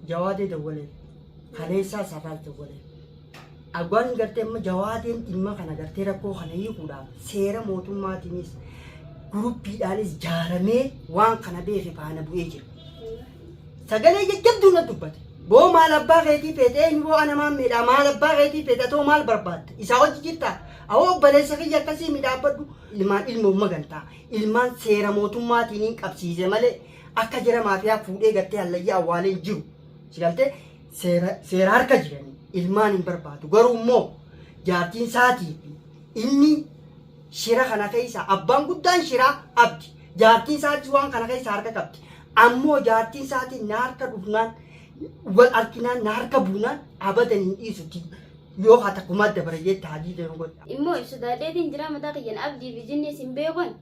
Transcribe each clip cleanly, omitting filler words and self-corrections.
Jawaadee dawwaleef. Kaleessaas har'aas dawwaleef. Abbaan gartee amma Jawaadeen dhimma kana gartee rakkoo kana hiikuudhaaf seera mootummaatiinis guruppiidhaanis jaaramee waan kana beeke faana bu'ee jira. Sagalee jajjabduu na dubbate. Boo maal abbaa keetii feete eenyu boo ana maan miidhaa maal abbaa keetii feete atoo maal barbaadda isaa hojii jirtaa awoo obboleessa kiyya akkasii midhaabbadhu ilmaan ilma magantaa ilmaan seera mootummaatiin hin qabsiise malee akka jara maafiyaa fuudhee gartee hallayyaa awwaalee hin jiru. Si galtee seera seera harka jiranii ilmaan hin barbaadu. Garuu immoo jaartiin isaatii fi inni shira kana keessa abbaan guddaan shiraa abdi. Jaartiin isaatis waan kana keessa harka qabdi. Ammoo jaartiin isaatii na harka dhufnaan wal arkinaan na harka buunaan abadan hin dhiisutti yoo haa takkumaa dabara jetti hajii deemu godha. Immoo sodaadheetiin jira mataa kiyyan abdii fi jinniis hin beekun.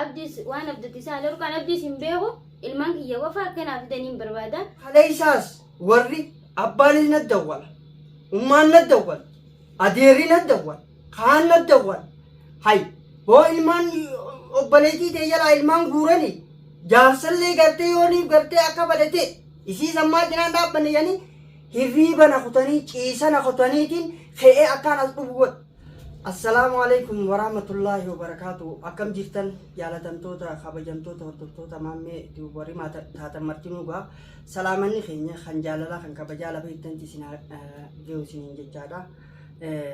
Abdiis waan abdatti isaa lorkaan abdiis hin beeku. Ilmaan kiyya qofa akka naaf fidaniin barbaada. Kaleessaas warri abbaanis na dawwala, ummaan na dawwala, adeerri na dawwala, kaan na dawwala. Hay hoo ilmaan obboleettii ta'e jalaa ilmaan guuranii jaarsallee gartee yooniif gartee akka badate isii sammaa cinaan dhaabbanne jedhanii hirriiba na kutanii ciisa na kutaniitiin ka'ee akkaan as dhufu godha. Assalaamu alaikum warahmatullaahi wabarakaatu. Akkam jirtan jaalatamtoota kabajamtoota hordoftoota maammee warri taatan martinuu gaa salaamanni keenya kan jaalalaa kan kabajaa lafa jirtantti isin ge'u isiniin jechaadha.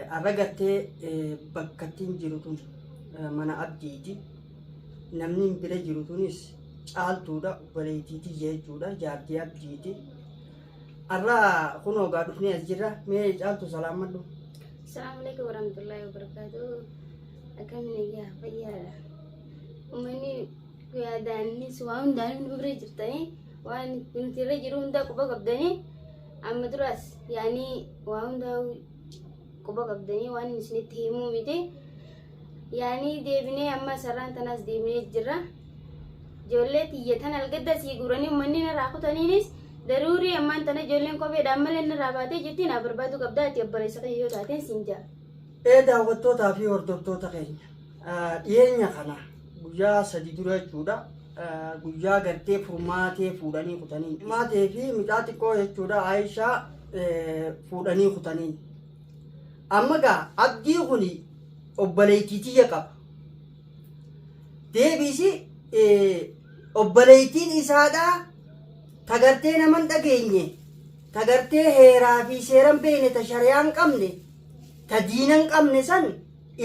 Arra gartee bakka ittiin jiru tun mana abdiiti. Namni bira jiru tunis caaltuudha obboleettii tiyya jechuudha jaartii abdiiti. Arra kunoo gaa dhufnee as jirra mee caaltu salaamadhu. Assalamu alaikum warahmatullahi wabarakatuh. Akkam nagaya fayyaadha. Uummanni yaadaanis waa hundaan nu bira jirtanii waan nuti irra jiru hundaa quba qabdanii amma duraas yaanii waa hundaa quba qabdanii waan isinitti himuu miti. Yaanii deebinee amma sarraan tanaas deebinee jirra. Ijoollee tiyya tan algadda sii guuranii uummanni narraa kutaniinis daruurii ammaan tana ijoolleen kopheedhaan malee narraa baatee jirti naa barbaaduu qabdaa ati obboleessa kiyya yoo taateen siin ja'a. Ee daawwattootaa fi hordoftoota keenya dhiyeenya kana guyyaa sadi dura jechuudha guyyaa gartee furmaatee fuudhanii kutanii furmaatee fi mucaa xiqqoo jechuudha Aayishaa fuudhanii kutanii amma gaa abdii kuni obboleettii tiyya qaba deebiisi obboleettiin isaadhaa tagartee naman dhageenye tagartee heeraa fi seeran beekne ta shari'aan qabne ta diinan qabne san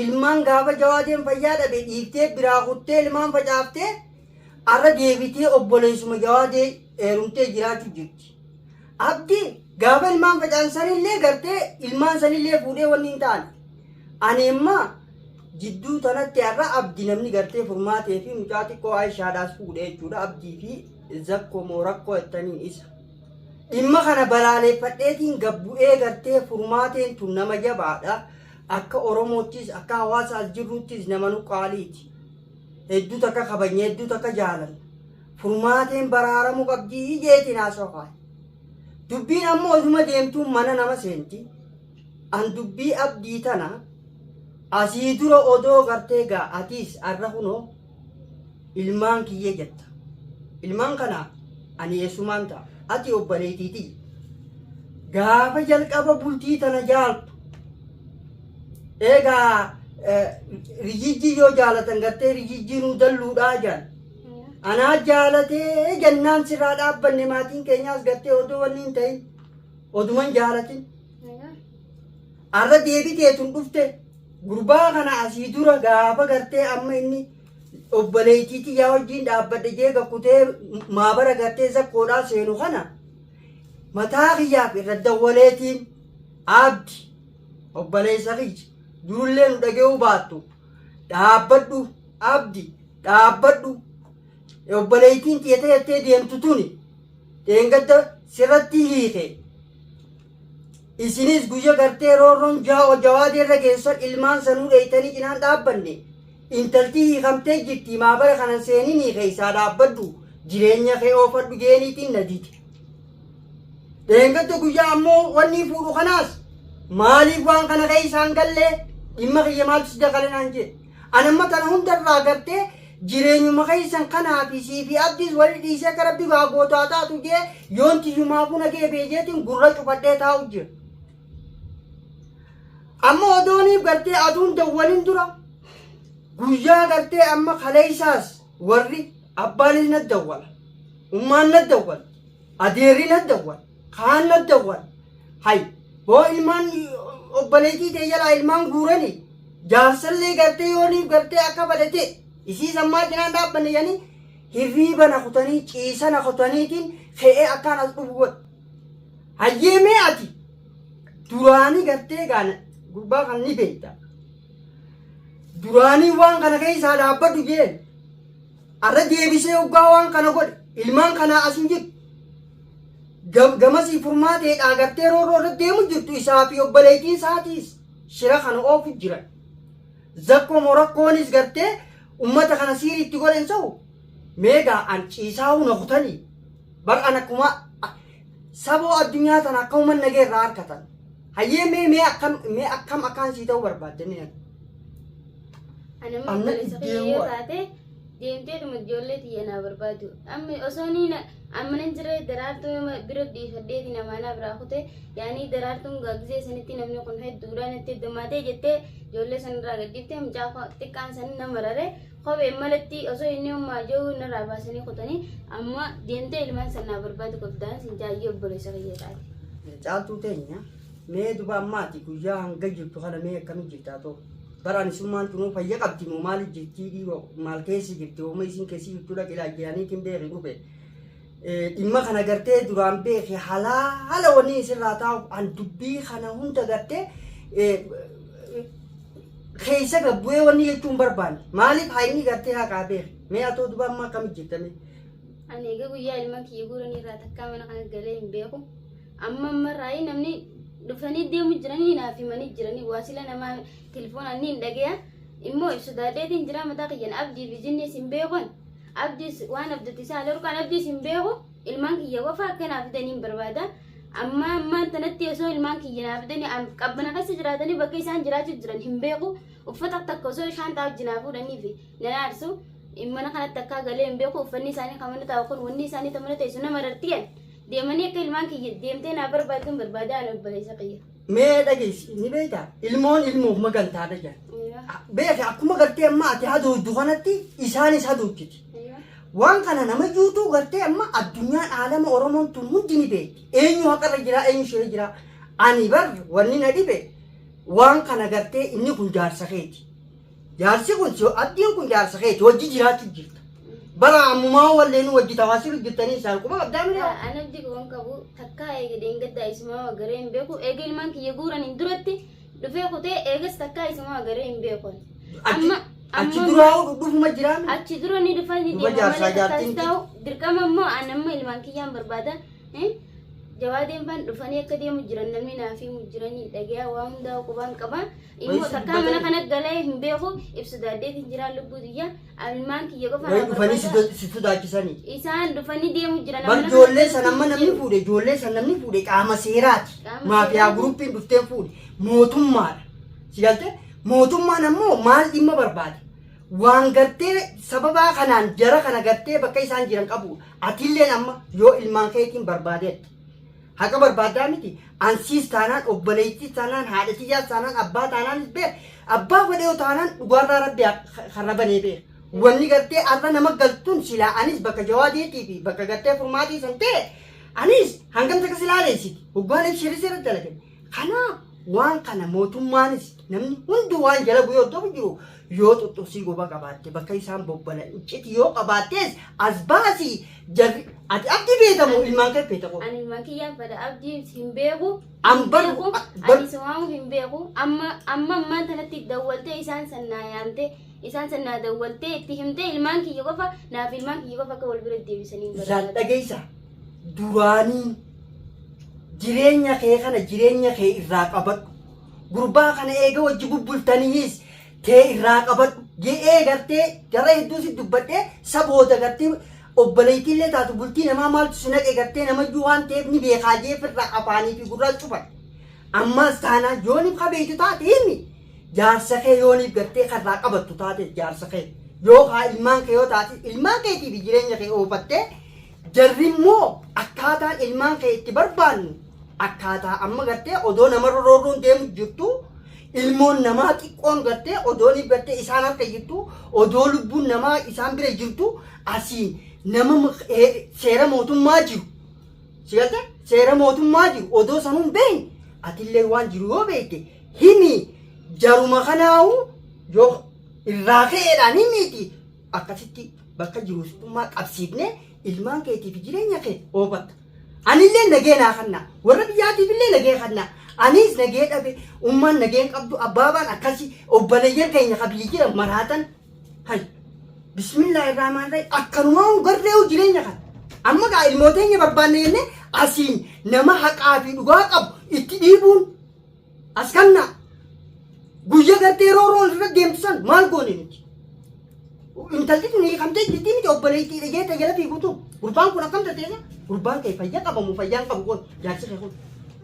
ilmaan gaafa jawaadeen fayyaa dhabe dhiiftee biraa kuttee ilmaan facaaftee arra deebitee obboleessuma jawaadee heerumtee jiraachuu jirti. Abdi gaafa ilmaan facaan sanillee gartee ilmaan sanillee fuudhee wanni hin taane. Ani immoo jidduu tanatti har'a abdi namni gartee furmaatee fi mucaa xiqqoo Aayishaadhaas fuudhe jechuudha. Abdii fi zakkoo moo rakkoo jettaniin isa. Dhimma kana balaaleeffadheetiin gabbu'ee gartee furmaateen tun nama jabaadha. Akka Oromoottis akka hawaasa as jirruttis nama nu qaaliiti. Hedduu takka kabajna hedduu takka jaalanna. Furmaateen baraaramuu qabdii jeetiin haasawaa. Dubbiin ammoo osuma deemtuun mana nama seenti. An dubbii abdii tana asii dura odoo gartee gaa atiis arra kunoo ilmaan kiyya jetta. Ilmaan kana ani eessumaan ta'a. Ati obboleettii tiyya. Gaafa jalqaba bultii tana jaaltu. Eegaa rijijjii yoo jaalatan gartee rijijjii nuu dalluudhaa jaan. Anaa jaalatee jennaan sirraa dhaabbanne maatiin keenyaas gartee odoo wanni hin ta'in oduman jaalatin. Arra deebitee tun dhufte gurbaa kana asii dura gaafa gartee amma inni obboleettii tiyyaa wajjin dhaabbadhe jee gakkutee maabara gartee zakkoodhaa seenu kana mataa kiyyaaf irra dawwaleetiin abdi obboleessa kiyya durullee nu dhaga'uu baattu dhaabbadhu abdi dhaabbadhu obboleettiin tiyya ta'ettee deemtu tuni dheengadda sirratti hiike isinis guyya gartee roorroon jawaadee irra geessan ilmaan sanuu dheeytanii cinaan dhaabbanne intaltii hiikamtee jirti maabara kanan seeninii keessaa dhaabbadhu jireenya kee oofadhu jeeniitiin na dide. Dheengadda guyyaa ammoo wanni fuudhu kanaas maaliif waan kana keessaan gallee dhimma kiyya maaltu si dakale naan jedhe. Ani amma tana hundarraa gartee Jireenyuma keessan kanaa fi sii fi abdiis wali dhiisee akka rabbi gaa gootu haa taatu jee yoon tiyyumaafuu nagee beejeetiin gurra cufadhee taa'u jira. Amma odooniif gartee aduun dawwalin dura guyyaa gartee amma kaleessaas warri abbaanis na dawwala, ummaan na dawwala, adeerri na dawwala, kaan na dawwala. Hay boo ilmaan obboleettii ta'e jalaa ilmaan guuranii jaarsallee gartee yooniif gartee akka badate isii sammaa cinaan dhaabbanne jedhanii hirriiba na kutanii ciisa na kutaniitiin ka'ee akkaan as dhufu godhe. Hayyee mee ati duraanii gartee gaana gurbaa kan ni beekta. Duraanii waan kana keessaa dhaabbadhu jeen arra deebisee hoggaa waan kana godhe ilmaan kanaa as hin jirtu. Gamasii furmaateedhaa gartee roorroo irra deemu jirtu isaa fi obboleettiin isaatiis shira kana oofu jiran. Zakkoo morakkoonis gartee ummata kana siirii itti godhan sa'u meegaa an ciisaa'uu na kutanii bar an akkuma saboo addunyaa tana akka uuman nagee irraa harkatan. Hayyee mee mee akkam mee akkam akkaan sii ta'uu barbaadde mee ani. Ani amma Anna obboleessa kiyya dhibdee yoo waa. taate deemteetuma ijoollee tiyya naa barbaadu. Amma osoo niin amma nan jira daraartuu nama bira dhiifadheeti namaa naa biraa kute yaanii daraartuun gaagisee sanitti namni kun hedduudha natti heddummaatee jettee ijoollee sanirraa gadhiiftee mucaa xiqqaan san nama rare kopheen malatti osoo inni ummaa jiru narraa baasanii kutanii amma deemtee ilmaan san naa barbaadu qabdaan sin jaayyee obboleessa kiyya taate. Caaltuu teenya mee duba ammaati guyyaa hanga jirtu kana mee akkami jirtaa too bara ani summaan tunuu fayya qabdi moo maali jirtii dhiiroo maal keessa jirti hooma isin keessa jirtu dhaqi ilaajjiraniitiin beeki dhufe dhimma kana gartee duraan beeki halaala wanni isirraa taa'u an dubbii kana hunda gartee keessa gabbu'ee wanni jechuun barbaanne maaliif hayni gartee haqaa beeki mee atoo duba amma akkami jirta mee. Ani egaa guyyaa ilmaan kiyya guuranii irraa takkaa mana kana galee hin beeku. Amma ammarraa namni dhufanii deemu jiranii naaf himanii jiranii waasila namaa telefoonaan ni hin dhageya. Immoo ibsu daadheetiin jira mataa kiyyan abdii fi jinniis hin beekun. Abdiis waan abdatti isaa lorkaan abdiis hin beeku. Ilmaan kiyya qofa akka naaf fidanii hin barbaada. Amma ammaan tanatti osoo ilmaan kiyya naaf fidanii qabbana keessa jiraatanii bakka isaan jiraachuu jiran hin beeku. Uffata takka osoo shaanxaa wajjin naa fuudhanii fi nan aarsu. Mana kanatti akkaa galee hin beeku uffanni isaanii kan mana taa'u kun wanni isaanii kan mana teessu nama rartiyan deemanii akka ilmaan kiyya deemtee naa barbaadduun barbaada ana obboleessa kiyya. Mee dhageessi ni beektaa ilmoon ilmoof magantaadha jedhan. Beeki akkuma gartee amma ati hadooddu kanatti isaanis hadoojjiti. Waan kana nama juutuu gartee amma addunyaan aalama Oromoon tun hundi ni beekti. Eenyu haqarra jira eenyu shira jira. Ani bar wanni na dhibe waan kana gartee inni kun jaarsa keeti. Jaarsi kun si abdiin kun jaarsa keeti wajji jiraachuu jirta. Bara ammumaa walleenuu wajji tawaasilu jirtanii isaan quba qabdaa miti. An abdii qaban qabu takkaa eega dheengaddaa isumaa agaree hin beeku eega ilmaan kiyya guuraniin duratti dhufee kutee eegas takkaa isumaa agaree hin beeku. Achi achi duraa dhufuma jiraa miti. Achi dura ni dhufa ni Duba deema jaarsaa malee takkaas jaartiin ta'u dirqama immoo an amma ilmaan kiyyaan barbaada. Jawaadeen faan dhufanii akka deemu jiran namni naaf himu jiranii dhagayaa waa hundaa qubaan qaba. Immoo Wayii takkaa mana dubbatanii. kana galee hin beeku ibsu daaddeetiin jiraa lubbuu tiyya ilmaan kiyya qofa Wayii naa dhufanii barbaada. si sodaachisanii. Isaan dhufanii deemu jiran Bar mana kana ijoollee san amma galuutti namni jiru. fuudhe ijoollee san namni fuudhe qaama seeraati. Qaama Maafiyaa seeraati. guruppiin dhuftee fuudhe mootummaadha. Si galtee mootummaan ammoo maal dhimma barbaade? Waan gartee sababaa kanaan jara kana gartee bakka isaan jiran qabu atilleen amma yoo ilmaan keetiin barbaadeetta. Haqa barbaaddaa miti ansiis taanaan obboleettiis taanaan haadha tiyyaas taanaan abbaa taanaanis beek abbaa fedhee taanaan dhugaarraa rabbi karra banee beek. Wanni gartee arra nama galtuun silaa anis bakka jawaadeetii fi bakka gartee furmaatii san ta'e anis hangam takka silaa leessiti hoggaan ibsirri sirra dalagan. Kanaaf waan kana mootummaanis namni hundi waan jala bu'ee hordofu jiru yoo xuxxusii goba qabaatte bakka isaan bobbalan icciti yoo qabaattees as baasii jarri ati abdii beekamu ilmaan kee feeta qofa. Ani ilmaan kiyyaan fedha abdii hin beeku. An Hin bar- beeku. bar- Ani simaamu hin beeku. Amma amma ammaan tanatti dawwaltee isaan sannaa yaamte isaan sannaa dawwaltee itti himtee ilmaan kiyya qofa naaf ilmaan kiyya qofa akka wal bira deebisanii hin Isaan barbaadu. dhageessa duraanii jireenya kee kana jireenya kee irraa qabadhu. Gurbaa kana eega wajji bubbultaniis tee irraa qabadhu. Je'ee gartee jara hedduu si dubbadhee sabooda gartee obboleettiillee taatu bultii namaa maaltu si naqe gartee namayyuu waan ta'eef ni beekaa jee firraa afaanii fi gurraa cufadhe. Ammaas taanaan yooniif kabeeytu taate himi jaarsa kee yooniif gartee karraa qabattu taate jaarsa kee Yoo haa ilmaan kee yoo taate ilmaan keetii fi jireenya kee oofattee, jarri immoo akkaataan ilmaan kee itti barbaannu akkaataa amma gartee odoo namarra roorroon deemu jirtu, ilmoon namaa xiqqoon gartee odoon gartee isaan harka jirtu, odoo lubbuun namaa isaan bira jirtu, asiin nama seera mootummaa jiru si galte, seera mootummaa jiru odoo sanuun beekne, atillee waan jiru yoo beekte himi. Jaruma kanaawu yoo irraa ka'eedhaan himiiti, akkasitti bakka jiruusummaa qabsiifne ilmaan keetii fi jireenya kee oofatta. Anillee nagee naa kanna, warra biyyaatiif illee nagee kanna. Anis nagee dhabe, ummaan nageen qabdu, abbaabaan akkasi, obboleeyyan keenya ka biyya jiran maraatan. Hay, bismillaahi rahmaan rahim, akkanumaa garreewu jireenya kana. Amma gaa ilmooteenya barbaanne jennee asiin nama haqaa fi dhugaa qabu itti dhiibuun as kanna guyya gartee rooroon irra deemtu san maal goone nuti? Intalli tun hiikamtee jirtii miti, obboleettii dhagee jala fiiguutu gurbaan kun akkam tateessa? Gurbaan kee fayya qabamu fayyaan qabu kun jaarsi kee kun.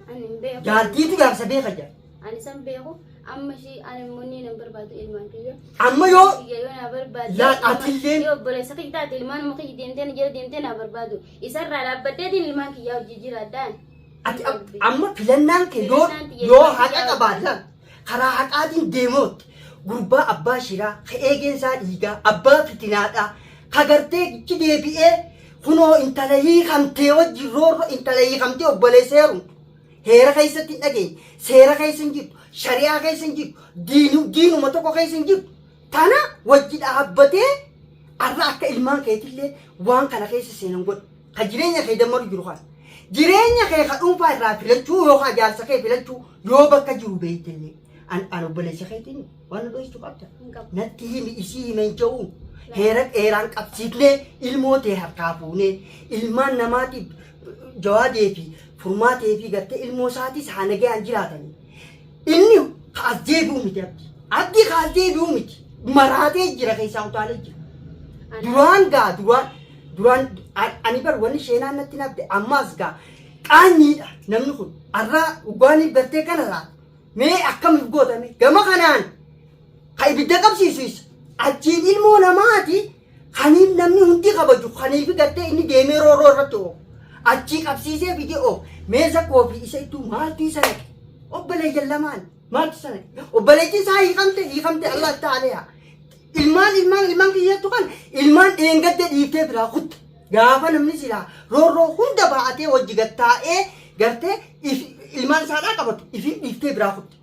Ani hin beeku. Jaartiitu jaarsa beeka jaa. Ani san beeku. Amma ishii ani immoo ni nan barbaadu ilmaan kiyya. Amma yoo Kiyya yoo na barbaadde. Laa, atilleen- Yoo obboleessa kiyya taate ilmaan kiyya deemtee na jala deemtee na barbaadu. Isarraa dhaabbaddeetiin ilmaan kiyyaa hojii jiraadhaan. Ati amma filannaan kee yoo Filannaan tiyya yoo ilmaan haqa kiyyaa qabaatan karaa haqaatiin deemootti gurbaa abbaa shiraa ka eegeen isaa dhiigaa abbaa fitinaadhaa ka gartee ichi deebi'ee kunoo intala hiikamtee wajjin roorro, intala hiikamtee obboleessa heerumtu heera keessatti hin dhageenye, seera keessa hin jirtu, shari'aa keessa hin jirtu, diinuma tokko keessa hin jirtu, tana wajji dhaabbatee arra akka ilmaan keetillee waan kana keessa seenan godhe. Ka jireenya kee dammaru jiru kana jireenya kee ka dhuunfaa irraa filachuu yookaan jaarsa kee filachuu yoo bakka jiru beektellee an obboleessa keetiin waan na dho'istu qabda. Hin qabu. Natti himi, isii himen jedhu heera dheeraan qabsiifnee ilmoo tee harkaa fuunee ilmaan namaatiif jawaadee fi furmaatee fi gartee ilmoo isaatis haa nagayaan jiraatanii. Inni ka as deebi'u miti abdi. Abdi ka as deebi'u miti. Maraatee jira, keessaa utaalee jira. Duraan gaa duraan ani bar wanni sheenaan natti nabde ammaas gaa qaanyiidha namni kun. Arraa dhugaaniif gartee kana laata. Mee akkamiif gootame gama kanaan ka ibidda qabsiisu isa. Achiin ilmoo namaati kaniif namni hundi kabaju, kaniif gartee inni deemee roorroo irratti oofu. Achii qabsiisee fidee oofu. Mee zakkoo fi isa iddoo maaltu isa naqe? Obboleeyyan lamaan maaltu isa naqe? Obboleettiin isaa hiikamte Allah ta'aleha. Ilmaan kiyyattu kan ilmaan dheengadde dhiiftee biraa kutte. Gaafa namni silaa roorroo hunda baa'atee wajji gattaa'ee gartee ilmaan isaadhaa qabatu ifii dhiiftee biraa kutte.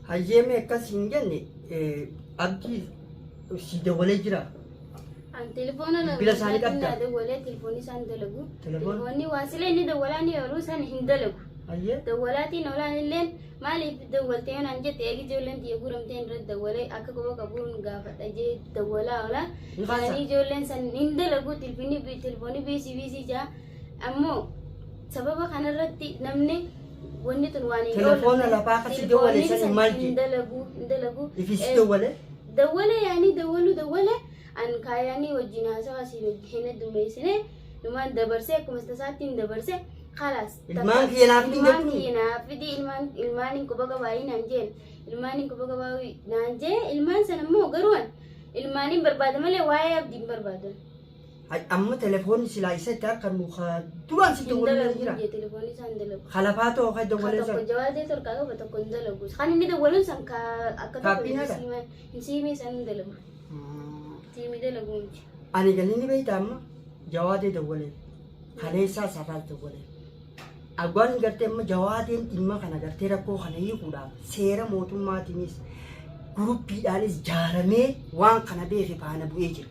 Hayyeemee akkas hin jenne, abdii si dawwalee jira. An telefoona Bilbila isaanii qabdaa? Naa dawwalee, telefoonni isaan dalagu. Telefoon? Telefoonni waasilee inni dawwalaa ni ooluu san hin dalagu. Hayyee. Dawwalaatiin oolaan illeen maaliif dawwaltee yoo naan jette, eegi ijoolleen tiyya guuramtee irratti dawwalee akka quba qabuun gaafadha jee dawwalaa oola. Ni kaasa? Yaani ijoolleen san hin dalagu, telefoonni biisii biisii jaa. Ammoo sababa kanarratti namni wanni tun waan hin Telefoona oolle. lafaa akkasii dawwale Telefoonni san maal hin jee? dalagu, hin dalagu. Ifi si dawwale? Dawwale yaani dawwalu dawwale an kaayanii wajjin haasawa asii wajjin heddummeessine numaan dabarsee akkuma tasaatti hin dabarse khalaas. Ilmaan kiyya naaf fidi hin Ilmaan jettuuni? kiyya naaf fidi, ilmaan hin quba qabaayii naan jeen, ilmaan hin quba qabaayii naan jee. Ilmaan sana immoo garuu an ilmaan hin barbaada malee waa'ee abdii hin barbaadan. Amma telefoonni silaa isa itti harka nu ka duraan si Hin dawwalee dalagu jira. jee, telefoonni isaa hin dalagu. Kalafaa ta'u ka Ka dawwalee tokko san. jawaadee torqaa qaba, tokko hin dalagu. Kan inni dawwaluun san ka akka tokko Kaappiinaadha? hin siimee san hin dalagu. Siimii dalagu miti. Ani galii ni beekta, amma jawaadee dawwalee kaleessaa sarraas dawwalee. Abbaan gartee amma jawaadeen dhimma kana gartee rakkoo kana hiikuudhaaf seera mootummaatiinis guruppiidhaanis jaaramee waan kana beeke faana bu'ee jira.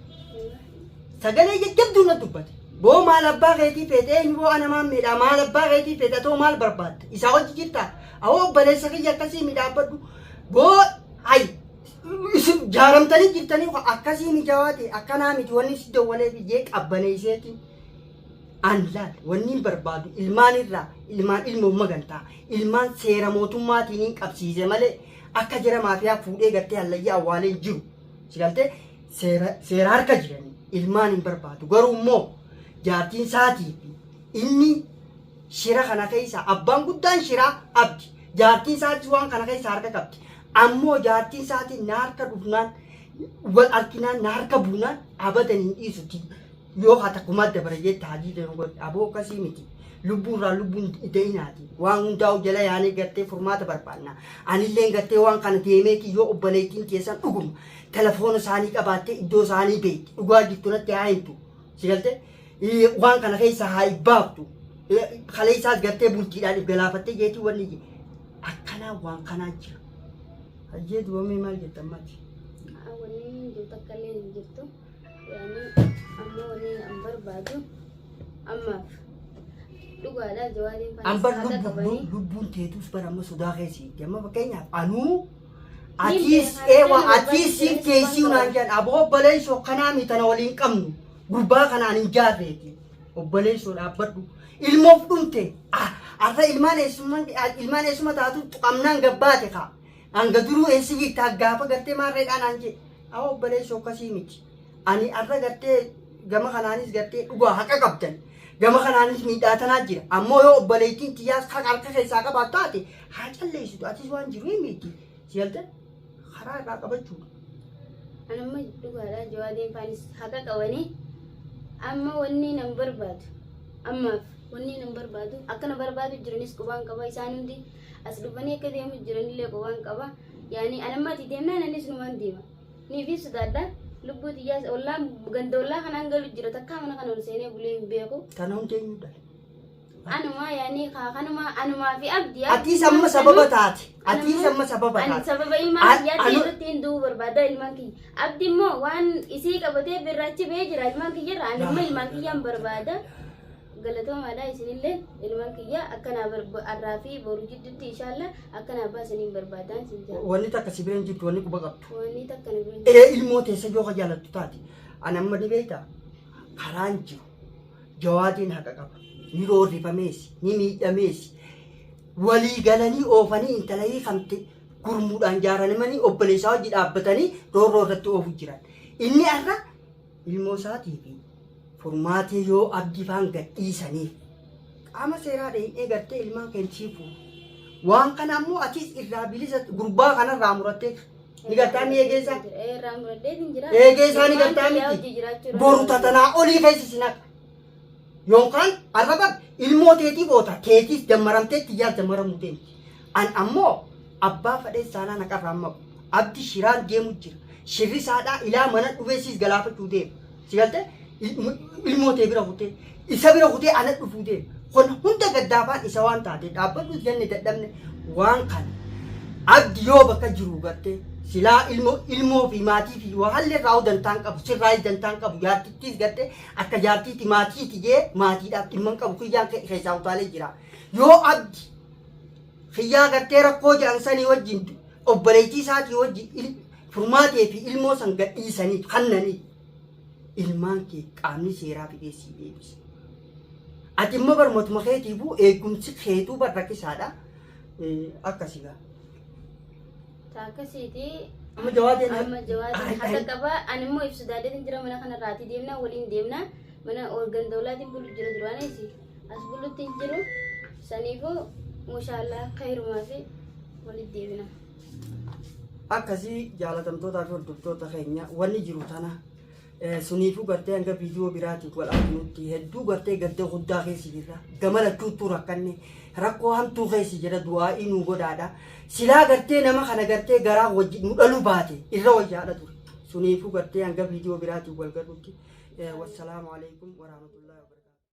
Sagalee jajjabduu na dubbate. Boo maal abbaa keetii feete, eenyu boo ana maan miidhaa, maal abbaa keetii feete, atoo maal barbaadde isaa hojii jirtaa, awoo obboleessa kiyya akkasii midhaabbadhu boo, hay isin jaaramtanii jirtanii akkasii mijaawaa ta'e akkanaa miti, wanni si dawwalee fi jee qabbaneesseeti. An laal, wanni hin barbaadu ilmaan irraa, ilmaan ilmoo magantaa ilmaan seera mootummaatiin hin qabsiise malee akka jara maafiyaa fuudhee gartee hallayyaa awwaalee hin jiru. Si galtee seera harka jiranii ilmaan hin barbaadu. Garuu immoo jaartiin isaatii fi inni shira kana keessa abbaan guddaan shiraa abdi. Jaartiin isaatis waan kana keessa harka qabdi. Ammoo jaartiin isaatii na harka dhufnaan Wal arkinaan na harka buunaan abadan hin dhiisutti yoo haa takkumaa dabara jette hajii deemu godhe aboo akkasii miti. Lubbuurraa lubbuun da'inaati. Waan hundaa'u jala yaanee gartee furmaata barbaanna. Anilleen gartee waan kana deemeeti yoo obboleettiin keessan dhuguma telefoona isaanii qabaattee iddoo isaanii beekti. Dhugaa jirtu natti haa himtu. Si galtee? Waan kana keessa haa ibbaaftu. Kaleessaas gartee bultiidhaan if galaafattee jeetii wanni je. Akkanaa waan kanaa jira. Hayyee duwamee maal jetta ammati? Wanni hin jiru takka illee hin jirtu. Yaani amma wanni an barbaadu ammaaf dhugaadha jawaadiin An bar faanis haqa qabanii. lubbuun teetus bar amma sodaa keessa jirti. Amma fakkeenyaaf anuu Niin atiis beekaa, eewa nama atiis siif barbaachisa, teessii waan naan jedhan aboo obboleessoo kanaa mi tana waliin qabnu gurbaa kanaan hin jaarreeti. Obboleessoo dhaabbadhu. Ilmoof dhumte. Arra ilmaan eessummaan ilmaan eessuma taatu tuqamnaan gabbaate kaa. Hanga duruu eessi jirta gaafa gartee maarreedhaan naan jedhe. Awwa obboleessoo akkasii miti. Ani arra gartee gama kanaanis gartee dhugaa haqa qabdan. Gama kanaanis miidhaa tanaa jira. Ammoo yoo obboleettiin tiyyaas haqa harka keessaa qabaattu taate haa calleessitu. Atis waan jiru hin miti. Si galte karaa irraa qabachuudha. Ani amma dhugaadha jawaadiin faanis haqa qabanii amma wanni nan barbaadu ammaaf wanni nan barbaadu akka na barbaadu jiranis qubaan qaba isaan hundi as dhufanii akka deemu jiranillee qubaan qaba yaani ani amma ati deemnaan anis numaan deema ni fi sodaadha lubbuu tiyyaas ollaan ganda ollaa kanaan galu jira takkaa mana kana ol seenee bulee hin beeku Tana hundi eenyu dhale? Anumaa yaani kaa kanumaa anumaa fi abdi. Atiis amma sababa taate. Atiis amma sababa Ani taate. sababa ilmaan kiyyaatti Anu- irratti hin du'uu barbaada ilmaan kiyya. Abdi immoo waan isii qabatee birraachi ba'ee jira ilmaan kiyya irra ani immoo ilmaan kiyyaan barbaada. Galatoomaadha isinillee ilmaan kiyya akkanaa arraa fi boru jidduutti inshaalla akkanaa baasanii hin barbaadaan sin jaa. Wanni takka si bira hin jirtu wanni quba qabdu. Wanni takka na bira hin Ee ilmoo teessa yoo ka jaalattu taate. Ani amma ni beektaa karaan jiru Jawaadeen haqa qaba. Ni roorrifamees, ni miidhamees. Walii galanii oofanii intala hiikamte gurmuudhaan jaaranimanii obboleessaa hojii dhaabbatanii roorroo irratti oofu jiran. Inni har'a ilmoo isaatii fi furmaatee yoo abdii faan gad dhiisaniif qaama seeraa dheenyee gartee ilmaan keenya fuudhu. Waan kana ammoo atis irraa bilisa gurbaa kanarraa murattee ni gartaa ni eegeessaa. Irraa muradheetiin jira. Eegee isaanii Ilmaan gartaa kiyyaa miti. hojii jiraachuu irra Boru tatanaa olii keessa si naqa. Yookaan arraba ilmoo teetii goota teetiis dammaramtee tiyyaas dammaramuu deemti. An ammoo abbaa fadhee saanaa naqarraa maqu. Abdi shiraan deemu jira. Shirri isaadhaa ilaa mana dhufee siis galaafachuu deema. Si galtee ilmoo tee bira kutee isa bira kutee ana dhufuu deema. Kun hunda gaddaafaan isa waan taate dhaabbadhu jenne dadhabne waan kana. Abdi yoo bakka jiru gartee silaa ilmoo ilmoo fi maatii fi waallee irraa dantaan qabu sirraa dantaan qabu jaartittiis gartee akka jaartiiti maatiiti jee maatiidhaaf dhimma hin qabu kiyyaan keessaa utaalee jira. Yoo abdi kiyyaa gartee rakkoo jedhan sanii wajjin obboleettii isaatii wajjin furmaatee fi ilmoo san gadhiisaniif kannaniif ilmaan kee qaamni seeraa fidee sii deebisa. Ati immoo barmootuma keetiifuu eegumsi keetuu bar rakkisaadha. Akkasi gaa. Ta akkasiiti. Amma jawaadeen Amma jawaadeen haqa qaba. Ani immoo ibsu daadheetiin jira mana kana irraatii deemna waliin deemna. Mana gandoolaatiin bulu jira duraanis as bulutti hin jiru. Saniifuu mashaallaa khayrumaa fi walitti deebina. Akkasii jaalatamtootaa fi hordoftoota keenya wanni jiru tana. Suniifuu gartee hanga viidiyoo biraatiin wal arginutti hedduu gartee gadda guddaa keessa jirra. Gama lachuuttuu rakkanne rakkoo hamtuu keessa jira du'aa'ii nuu godhaadha. Silaa gartee nama kana gartee garaa wajji nu dhaluu baate irra wayyaadha ture. Suniifuu gartee hanga viidiyoo biraatiin wal garrutti wassalaamu alaikum warahmatullahi.